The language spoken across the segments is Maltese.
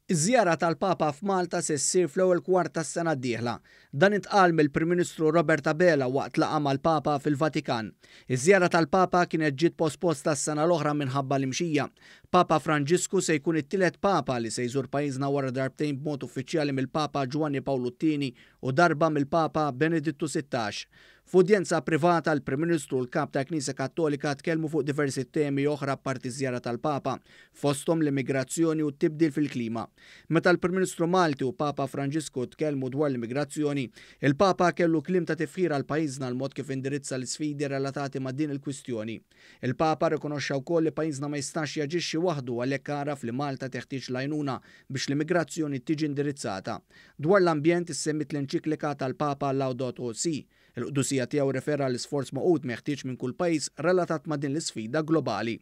Iż-żjara tal-Papa f'Malta se ssir fl-ewwel kwart tas-sena d-dieħla. Dan intqal mill-Prim Ministru Robert Abela waqt laqgħa mal-Papa fil-Vatikan. Iż-żjara tal-Papa kienet ġiet posposta s-sena l-oħra minħabba l-imxija. Papa Franġisku se jkun it-tielet Papa li se jżur pajjiżna wara darbtejn b'mod uffiċjali mill-Papa Ġwanni Pawlu t-Tieni u darba mill-Papa Benedittu 16. F'udjenza privata, l-Prim Ministru u l-Kap tal-Knisja Kattolika tkellmu fuq diversi temi oħra apparti ż-żjara tal-Papa, fosthom l-immigrazzjoni u t-tibdil fil-klima. Meta l-Prim Ministru Malti u Papa Franġisku tkellmu dwar l-immigrazzjoni, il-Papa kellu kliem ta' tifħir għal pajjiżna għall-mod kif indirizza l-isfidi relatati ma' din il-kwistjoni. Il-Papa rrikonoxxa wkoll li pajjiżna ma jistax jaġixxi waħdu għalhekk għaraf li Malta teħtieġ l-għajnuna biex l-immigrazzjoni tiġi indirizzata. Dwar l-ambjent issemmiet l-enċiklika tal-Papa Laudato Si'. Il-Qdusija Tiegħu rrefera għall-isforz magħqud meħtieġ minn kull pajjiż relatat ma' din l-isfida globali.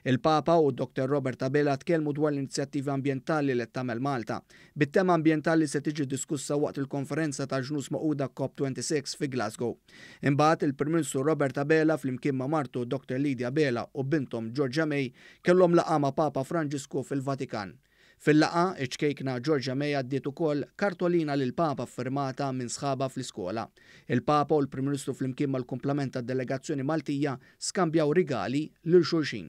Il-Papa u Dr Robert Abela tkellmu dwar l-inizjattivi ambjentali li qed tagħmel Malta, bit-tema ambjentali se tiġi diskussa waqt il-konferenza tal-Ġnus Magħquda COP 26 fi Glasgow. Imbagħad, il-Prim Ministru Robert Abela flimkien ma' martu Dr Lydia Abela u binthom Georgia May kellhom laqgħa ma' Papa Franġisku fil-Vatikan. Fil-laqgħa, iċ-ċkejkna Georgia May għaddiet ukoll kartolina lill-Papa ffirmata minn sħabha fl-iskola. Il-Papa u l-Prim Ministru flimkien mal-kumplament tad-delegazzjoni Maltija skambjaw rigali lil xulxin.